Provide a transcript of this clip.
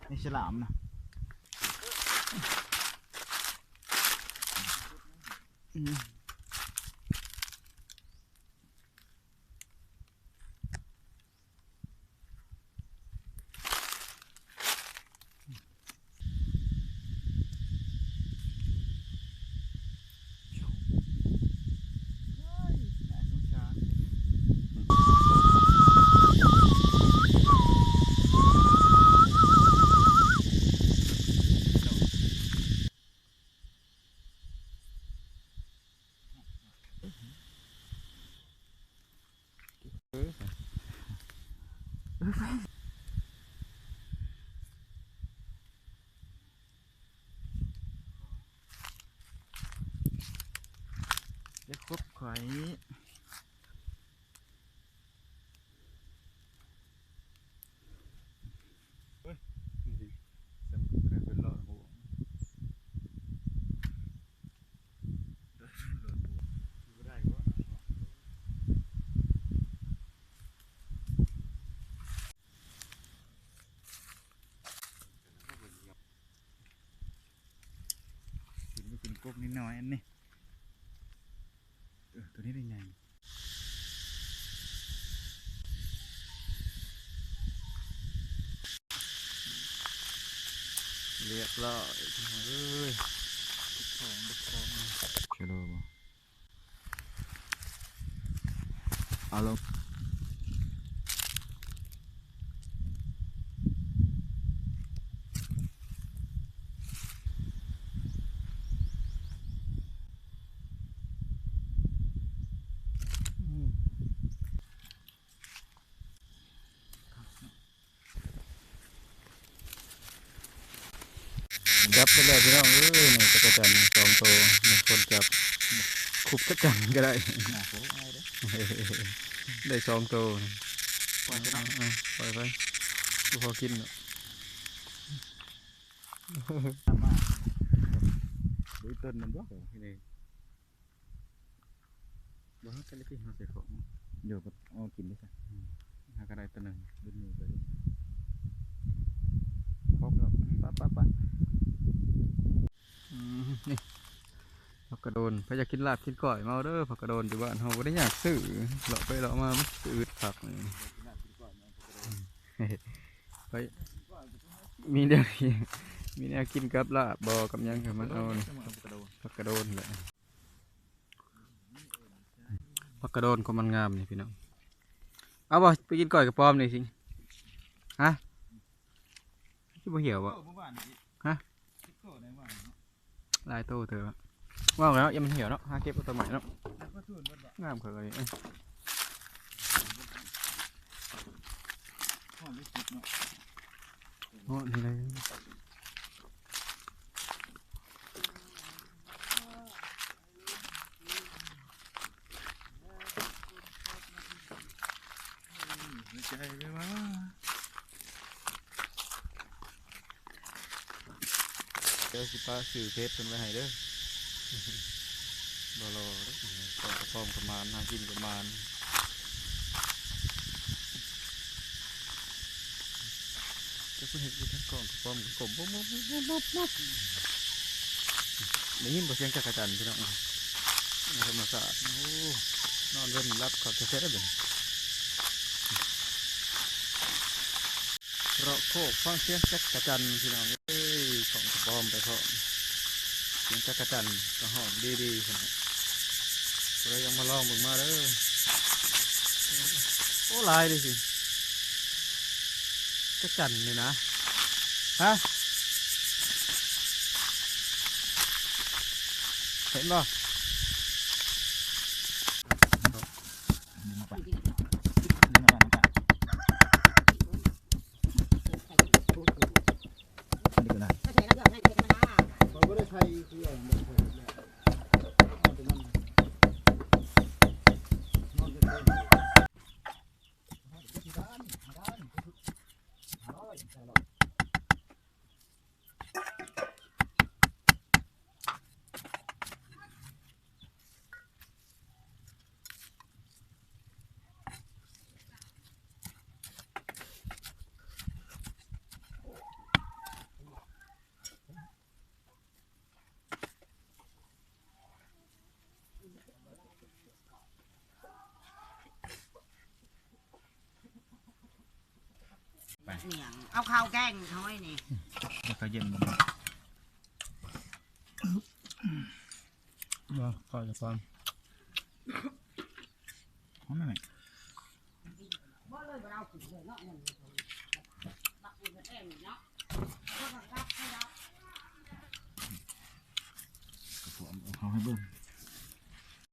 ໃນສະຫຼາມນະ ອືມ. ຢ່າຄົບຂ້ອຍ. ເຮີ້ຍ ນີ້ຕິ ສ່ຳກາຍເປັນເລາະຫົວ ບໍ່ໄດ້ບໍ່ ເປັນ ເປັນກົບນ້ອຍໆ ອັນນີ້ ເອີ ໂຕນີ້ໄດ້ໃຫຍ່ ລຽບຮ້ອຍ ເອີຍ ເກັບຂອງ ເກັບຂອງ ເຊໂລບໍ່? ເອົາລົງ ຈັບໄປແລ້ວພີ່ນ້ອງເອີຍ ນີ້ຈັກກະຈັນສອງໂຕ ມີຄົນຈັບ ຄຸບຈັກກະຈັນກໍໄດ້ ໜ້າໂພດເອົາເດີ້ ໄດ້ສອງໂຕ ປ່ອຍໄປເນາະ ເອີ ປ່ອຍໄປ ບໍ່ພໍກິນດອກ ເອົາມາ ເບິ່ງຕົ້ນມັນບໍ່ ນີ້ ບໍ່ ເຮົາໃສ່ເລັກ ເຮົາໃສ່ຂອງ ດຽວເອົາກິນເດ້ຊະ ອືມ ຫາກະໄດ້ໂຕໜຶ່ງ ເບິ່ງໜູໄປເດ້ ຄອກແລ້ວ ປະ ປະ ປະ ອືມ ນີ້ ຜັກກະໂດນ ໃຜຢາກກິນລາບກິນກ້ອຍ ມາເດີ ຜັກກະໂດນຢູ່ບ້ານເຮົາ ບໍ່ໄດ້ຍາກຊື້ ເລາະໄປເລາະມາ ມັນຄືອຶດຄັກນີ້ ໄປ ມີແນວ ມີແນວກິນກັບລາບບໍ່ ກັບຫຍັງກໍມາເອົານີ້ ຜັກກະໂດນແຫຼະ. ຜັກກະໂດນກໍມັນງາມນີ້ພີ່ນ້ອງ ເອົາບໍ່ ໄປກິນກ້ອຍກະປອມນີ້ຊິ ຮະ ຊິບໍ່ຫ່ຽວບໍ່ ຮະ ຫຼາຍໂຕເຕີບ ເວົ້າແລ້ວຢ່າມັນຫ່ຽວເນາະ ຫາເກັບເອົາໂຕໃໝ່ເນາະ ງາມເຂີນນີ້ ເນາະ ນີ້ແຫຼະ. ໃຈໄປວ່າ ດຽວຊິປະຊື່ເຟສເພິ່ນໄວ້ໃຫ້ເດີ ບໍ່ລໍເດ້ ຂອງກະພ້ອມກະໝານ ຫາກິນກະໝານ. ແຕ່ເພິ່ນເຮັດຢູ່ທາງກ້ອງກະປ້ອມກະກົມ ໄດ້ຍິນບໍ່ ສຽງຈັກກະຈັນພີ່ນ້ອງ ໃນທຳມະຊາດ ໂອ້ ນອນເວັນຫຼັບຄັກແທ້ໆ ເບິ່ງ ເລາະໂຄກຟັງສຽງຈັກກະຈັນພີ່ນ້ອງເອີຍ ກ້ອງກະປ້ອມໄປພ້ອມ ສຽງຈັກກະຈັນກະຮ້ອງດີໆ ພີ່ນ້ອງ ຜູ້ໃດຢາກມາລອງເບິ່ງມາເດີ ໂອ້ ຫຼາຍເດ້ຊິ ຈັກຈັນນີ້ນະ ຮະ ເຫັນບໍ່? ໂ ຫຍັງ ເອົາເຂົ້າແກງເຮົາໄວ້ນີ້ ແລ້ວກໍເຢັນບໍ່ ເນາະ ເຂົ້າຈະພອນ ຫອມແມ່ນ ບໍ່ເລີຍ ບໍ່ເອົາກິນເລີຍເນາະ ມັນບັກນີ້ກໍແອງເນາະ ເອົາເຂົ້າໃຫ້ເບິ່ງ.